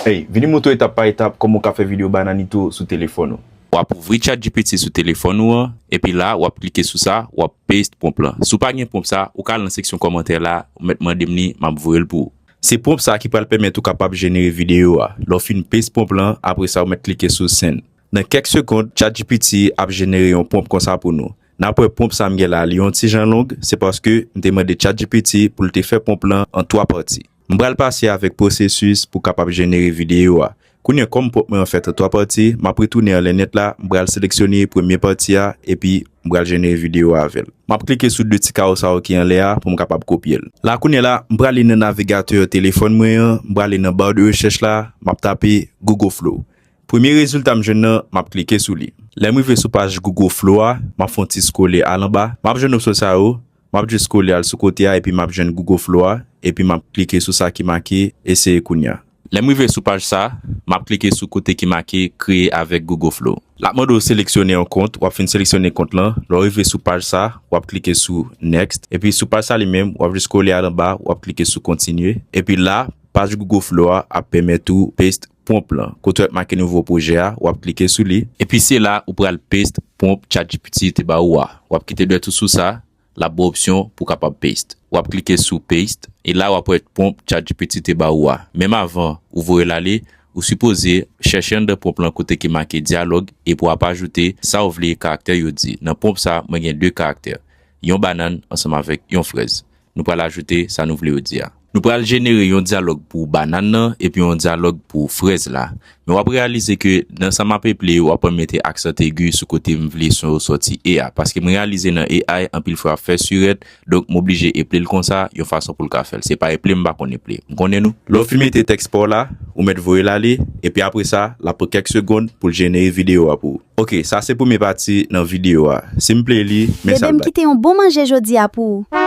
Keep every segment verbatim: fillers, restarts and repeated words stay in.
Hey, vini montre w etap pa etap kòman w ka fè videyo bananito sou telefòn ou. W ap ouvri ChatGPT sou telefòn ou an, epi la, w ap klike sou sa, w ap paste pwonp lan. Si w pa gen pwonp sa, ou ka al nan seksyon kòmantè la, ou mèt mande m li, m ap voye l pou ou. Se pwonp sa ki pral pèmèt ou kapab jenere videyo a. Lè w fin paste pwonp lan, apre sa, ou mèt klike sou send. Nan kèk segonn, ChatGPT ap jenere yon pwonp konsa pou nou. N ap wè pwonp sa m gen la, li yon ti jan long, se paske m te mande ChatGPT pou l te fè pwonp lan an twa pati. M pral pase avèk pwosesis pou kapab jenere videyo a. Kounye a, kòm pwonp mwen an fèt an twa pati, m ap retounen anlè nèt la, m pral seleksyone premye pati a, epi m pral jenere videyo a avè l. M ap klike sou de ti kawo sa yo ki anlè a pou m kapab kopye l. La kounye a la, m prale nan navigatè telefòn mwen an, m prale nan ba de rechèch la, m ap tape Google Flow. Premye rezilta m jwenn nan, m ap klike sou li. Lè m rive sou paj Google Flow a, m ap fè yon ti scrolle al anba. M ap jwenn opsyon sa yo, m ap jis scrolle al sou kote a epi m ap jwenn Google Flow a, epi m ap klike sou sa ki make eseye kounye a. Lè m rive sou paj sa, m ap klike sou kote ki make kreye avèk Google Flow. L ap mande w seleksyone yon kont, w ap fin seleksyone kont lan. Lè w rive sou paj sa, w ap klike sou next, epi sou paj sa li menm, w ap jis scrolle al anba, w ap klike sou kontinye, epi la, paj Google Flow a ap pèmèt ou paste pwonp lan. Kote w wè make nouvo pwojè a, w ap klike sou li. Epi se la ou pral paste pwonp ChatGPT te ba ou a. W ap kite dwèt ou sou sa, l ap ba w opsyon pou w kapab paste. W ap klike sou paste, e la w ap wè pwonp ChatGPT te ba ou a. Menm avan ou voye l ale, ou sipoze chèche anndan pwonp lan kote ki make dyalòg, epi w ap ajoute sa w vle karaktè yo di. Nan pwonp sa, mwen gen de karaktè, yon banann ansanm avèk yon frèz. Nou pral ajoute sa nou vle yo di a. Nou pral jenere yon dyalòg pou banann nan epi yon dyalòg pou frèz la. Men w ap reyalize ke nan sa m ap eple, w ap wè m mete aksan egi sou kote m vle son yo sòti e a. Paske m reyalize nan A I, anpil fwa ap fè sirèt, donk m oblije eple l konsa, yon fason pou l ka fè l. Se pa eple m pa konn eple. M konnen nou. Lè w fin mete tèks pa w la, ou mèt voye l ale, epi apre sa, l ap pran kèk segonn pou l jenere videyo a pou ou. Ok, sa se premye pati nan videyo a. Si m play li, men sa l bay. Bebe, m kite yon bon manje jodi a pou ou.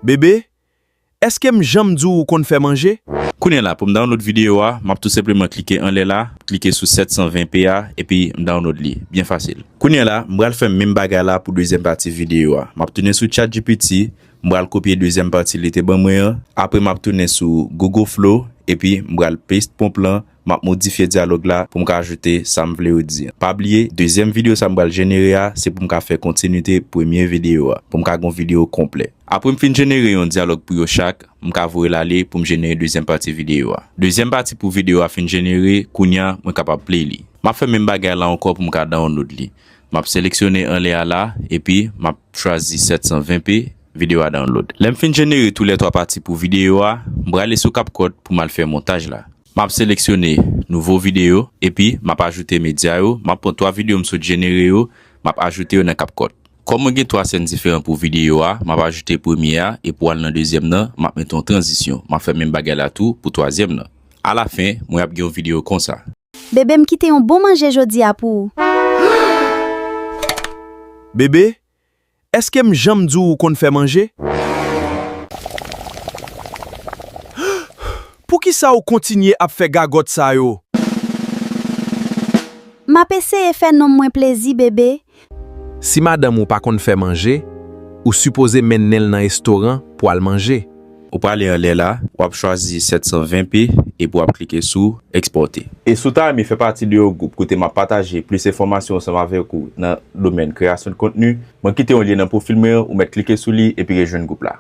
Bebe, èske m janm di w ou konn fè manje? Kounye a la, pou m download videyo a, m ap tou senpleman klike anlè la, klike sou sèt san ven P a, epi m download li. Byen fasil. Kounye a la, m pral fè menm bagay la pou dezyèm pati videyo a. M ap tounen sou ChatGPT, m pral kopye dezyèm pati li te ban mwen an. Apre, m ap tounen sou Google Flow, epi m pral paste pwonp lan, m ap modifye dyalòg la pou m ka ajoute sa m vle yo di an. Pa bliye, dezyèm videyo sa m pral jenere a, se pou m ka fè kontinite premye videyo a, pou m ka gen yon videyo konplè. Apre m fin jenere yon dyalòg pou yo chak, m ka voye l ale pou m jenere dezyèm pati videyo a. Dezyèm pati pou videyo a fin jenere, kounye a, mwen kapab play li. M ap fè menm bagay la ankò pou m ka download li. M ap seleksyone anlè a la, epi m ap chwazi sèt san ven P, videyo a download. Lè m fin jenere toulètwa pati pou videyo a, m prale sou CapCut pou m al fè montaj la. M ap seleksyone nouvo videyo, epi m ap ajoute medya yo, m ap pran twa videyo m sot jenere yo, m ap ajoute yo nan CapCut. Kòm mwen gen twa sèn diferan pou videyo a, m ap ajoute premye a, epi pou al nan dezyèm nan, m ap mete yon tranzisyon. M ap fè menm bagay la tou pou twazyèm nan. Alafen, mwen ap gen yon videyo konsa. Bebe, m kite yon bon manje jodi a pou ou. Bebe, èske m janm di w ou konn fè manje? Poukisa w kontinye ap fè gagòt sa yo? M ap eseye fè nonm mwen plezi, bebe. Si madanm ou pa konn fè manje, ou sipoze mennen l nan restoran pou al manje. Ou prale anlè la, w ap chwazi sèt san ven P epi w ap klike sou ekspòte. E si w ta renmen fè pati de yon gwoup kote m ap pataje plis enfòmasyon ansanm avèk ou nan domèn kreyasyon de kontni, mwen kite yon lyen nan pwofil mwen an, ou mèt klike sou li epi rejwenn gwoup la.